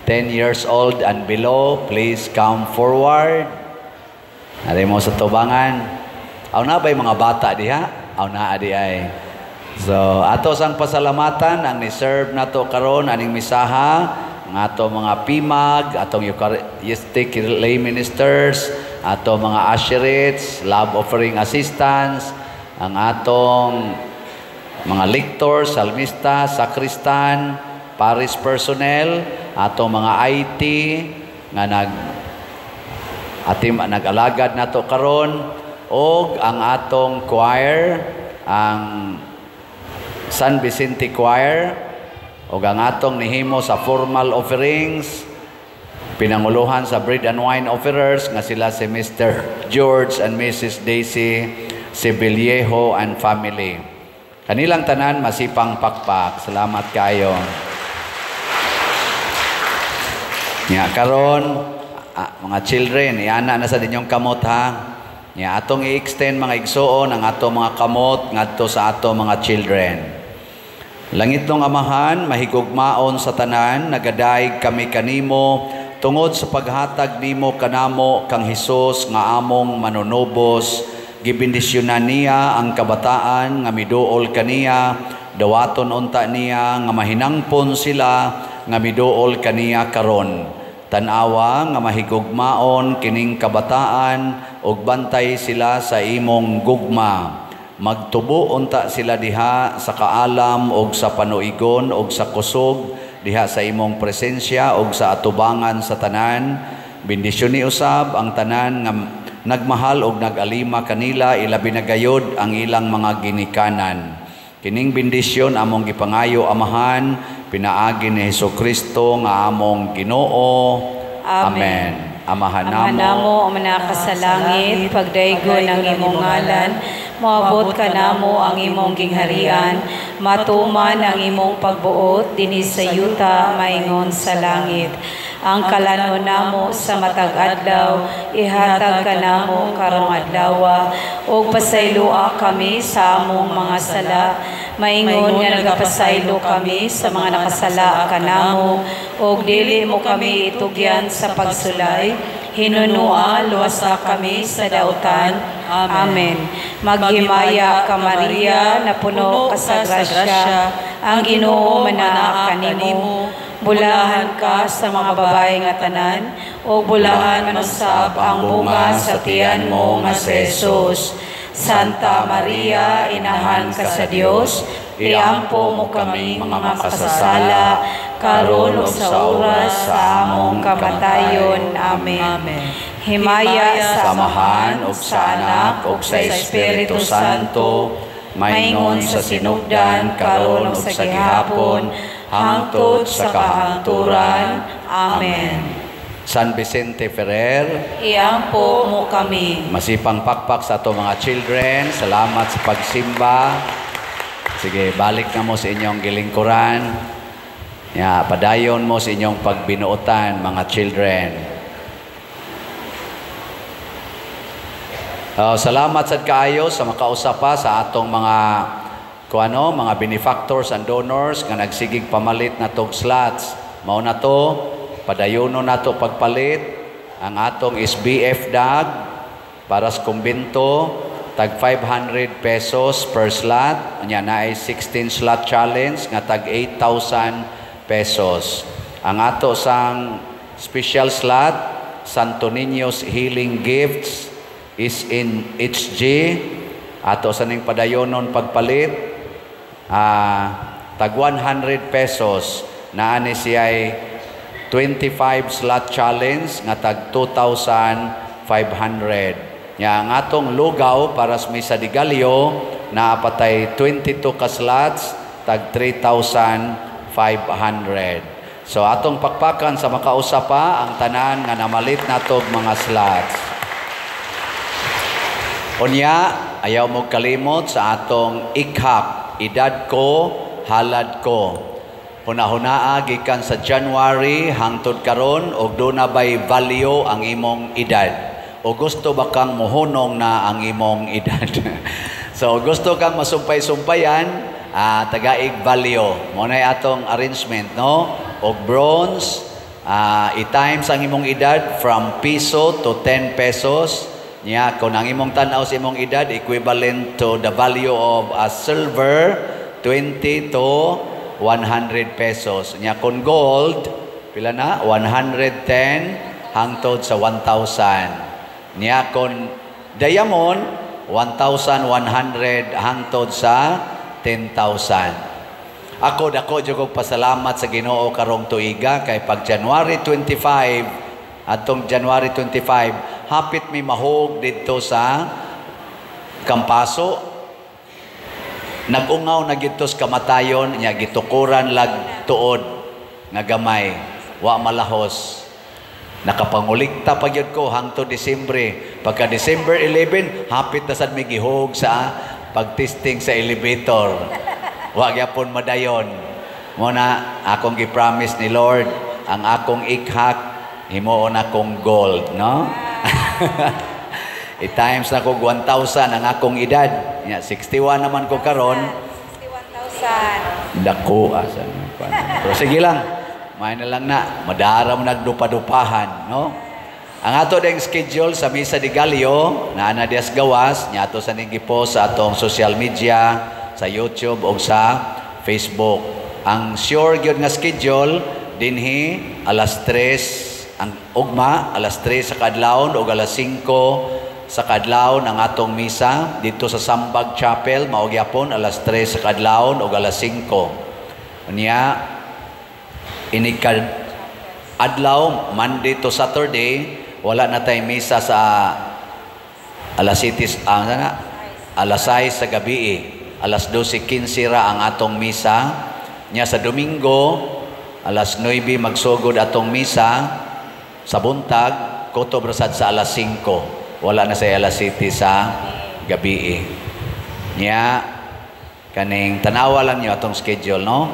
10 years old and below, please come forward. Ari mo sa tubangan. Aw na ba'y mga bata diha? Aw na adi ay. So, ato sang pasalamatan ang ni-serve nato karon aning misaha, ang ato mga PMAG, atong Eucharistic lay ministers, ato mga usherates, love offering assistants, ang atong mga lectors, salmista, sakristan, parish personnel, atong mga IT nga atim nag-alagad nato karon, og ang atong choir, ang San Vicente Choir, og ang atong nihimo sa formal offerings, pinanguluhan sa bread and wine offerers nga sila si Mr. George and Mrs. Daisy Sevillejo and family. Kanilang tanan, masipang pakpak. Salamat kayo. Nya karon mga children, iana na sa ninyong kamot ha. Nya atong i-extend, mga igsuon, ang ato mga kamot ngadto sa ato mga children. Langitnong Amahan, mahigugmaon sa tanan, nagadaig kami kanimo tungod sa paghatag nimo kanamo kang Hesus nga among manunubos. Gibendisyonan niya ang kabataan nga miduol kaniya, dawaton unta niya nga mahinangpon sila nga miduol kaniya karon. Tan-awa nga mahigugmaon kining kabataan ug bantay sila sa imong gugma. Magtubo unta sila diha sa kaalam ug sa panuigon ug sa kusog diha sa imong presensya ug sa atubangan sa tanan. Bendisyon ni usab ang tanan nga nagmahal ug nagalima kanila, ilabi na gayod ang ilang mga ginikanan. Kining bendisyon among gipangayo, Amahan, pinaagi ni Hesukristo nga among Ginoo. Amen. Amahan Amahan namo, namo, ang ka sa langit, pagdaygon ang imong ngalan, moabot ka namo ang imong gingharian, matuman ang imong pagbuot dinhi sa yuta maingon sa langit. Ang kalano namo sa matag adlaw, ihatag kanamo karong adlawa, ug pasayloa kami sa among mga sala, maingon nga nagapasaylo kami sa mga nakasala kanamo, ug dili mo kami itugyan sa pagsulay, hinunua luwasa kami sa dautan. Amen. Maghimaya ka, Maria, napuno ka sa grasya, ang Ginoo manaa kanimo. Bulahan ka sa mga babae nga tanan, ug bulahan man usab ang bunga sa tiyan mo nga si Jesus. Santa Maria, inahan ka sa Dios, iampo mo kami mga makasasala, karon ug sa oras sa among kamatayon. Amen. Himaya sa Amahan ug sa Anak ug sa Espiritu Santo, maingon sa sinugdan, karon ug sa gihapon, hangtod sa kahangturan. Amen. San Vicente Ferrer, iampo mo kami. Masipang pakpak sa ato mga children. Salamat sa pagsimba. Sige, balik na mo sa inyong gilingkuran. Ya, padayon mo sa inyong pagbinuotan, mga children. Salamat sad kaayo sa makausap pa sa atong mga kuano, mga benefactors and donors nga nagsigig pamalit na tog slots. Mao na to, padayono nato pagpalit ang atong SBF dag para sa kumbento, tag 500 pesos per slot. Nya naay 16 slot challenge nga tag 8,000 pesos. Ang ato sang special slot, Santo Niño's Healing Gifts is in HG. Ato sa ning padayonon pagpalit, tag 100 pesos. Naani siya'y 25 slot challenge nga tag 2,500. Nya ang atong lugaw para sa Misa de Gallo Naa pa tay 22 ka slots, tag 3,500. So atong pakpakan sa makausa pa ang tanan nga namalit natog mga slots. Unya, ayaw mo kalimot sa atong ikhak, edad ko, halad ko. Hunahunaa gikan sa January hangtod karon og duna bay value ang imong edad? O gusto ba kang muhunong na ang imong edad? So gusto kang masumpay-sumpayan, tagaig value. Mao nay atong arrangement, no? Og bronze, i-times ang imong edad from piso to 10 pesos. Nya kung ang imong tan-aw sa imong edad equivalent to the value of a silver, 20 to 100 pesos. Nya kung gold, pila na? 110 hangtod sa 1,000. Nya kung diamond, 1,100 hangtod sa 10,000. Ako, dako jud kog pasalamat sa Ginoo karong tuiga kay pag January 25, atong January 25, hapit mi mahog didto sa Kampaso. Nag-ungaw na gito sa kamatayon nya, gitukuran lag tuod nga gamay, wa malahos. Nakapangulikta pa gyud ko hangtod Disyembre. Pagka December 11, hapit na sad mi gihog sa pagtesting sa elevator. Wa gyapon madayon. Mo na akong gi-promise ni Lord, ang akong ikhak himuon akong gold, no? I-times na ko 1,000 ang akong edad. Ya, 61 naman ko karon. 61,000. Dako asa. Pero sige lang. May na lang na. Madara mo nagdupa-dupahan, no? Ang ato ding schedule sa Misa de Gallo, naa na dias gawas, nya ato sa ning gipost sa atong social media, sa YouTube o sa Facebook. Ang sure gyud nga schedule dinhi alas 3 ang ugma, alas 3 sa kadlawon o alas 5 sa kadlawon ang atong misa dito sa Sambag Chapel, mao gyapon alas 3 sa kadlawon o alas 5. Unya inig adlaw, Monday to Saturday, wala na tay misa sa alas 7, alas 6 sa gabi eh. Alas 12:15 ra ang atong misa. Nya sa Domingo, alas 9 magsugod atong misa sa buntag, kutob ra sad sa alas 5. Wala na sa alas 7 sa gabi eh. Nya kaning tanawa lang niyo atong schedule, no?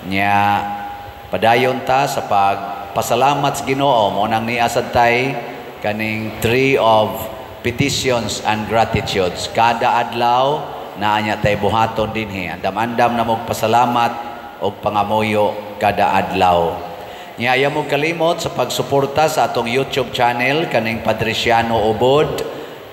Nya padayon ta sa pagpasalamat sa Ginoo. Mo nang niasad tay kaning tree of petitions and gratitudes. Kada adlaw naa nya tay buhaton dinhi. Andam-andam na mo pasalamat og pangamuyo kada adlaw. Nya ayaw mo kalimot sa pagsuporta sa atong YouTube channel kaning Padriciano Ubod.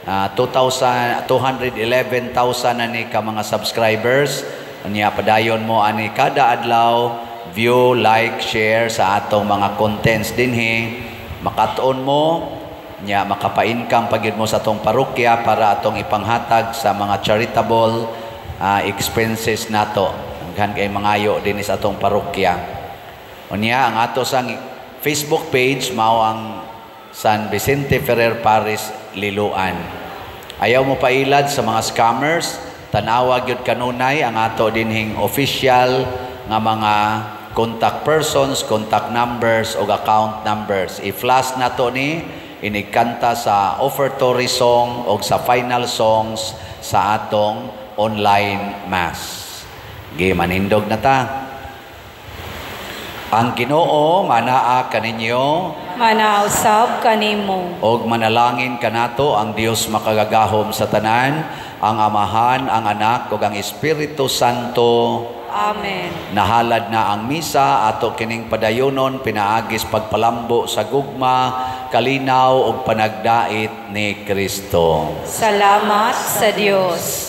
2,000 211,000 na ni ka mga subscribers. Nya padayon mo ani kada adlaw, view, like, share sa atong mga contents dinhi. Makatuon mo nya, makapa-income pa gyud mo sa atong parokya para atong ipanghatag sa mga charitable expenses nato. Daghan kay mangayo dinhi sa atong parokya. Unya ang ato sang Facebook page mao ang San Vicente Ferrer Parish Liloan. Ayaw mo pailad sa mga scammers, tanawa gyud kanunay ang ato dinhing official nga mga contact persons, contact numbers o account numbers. I-flash nato ni inigkanta sa offertory song o sa final songs sa atong online mass. Gi manindog na ta. Ang Ginoo manaa kaninyo. Manausab kanimo. Og manalangin kanato ang Dios makagagahom sa tanan, ang Amahan, ang Anak ug ang Espiritu Santo. Amen. Nahalad na ang misa, ato kining padayonon pinaagis pagpalambo sa gugma, kalinaw ug panagdait ni Kristo. Salamat sa Dios.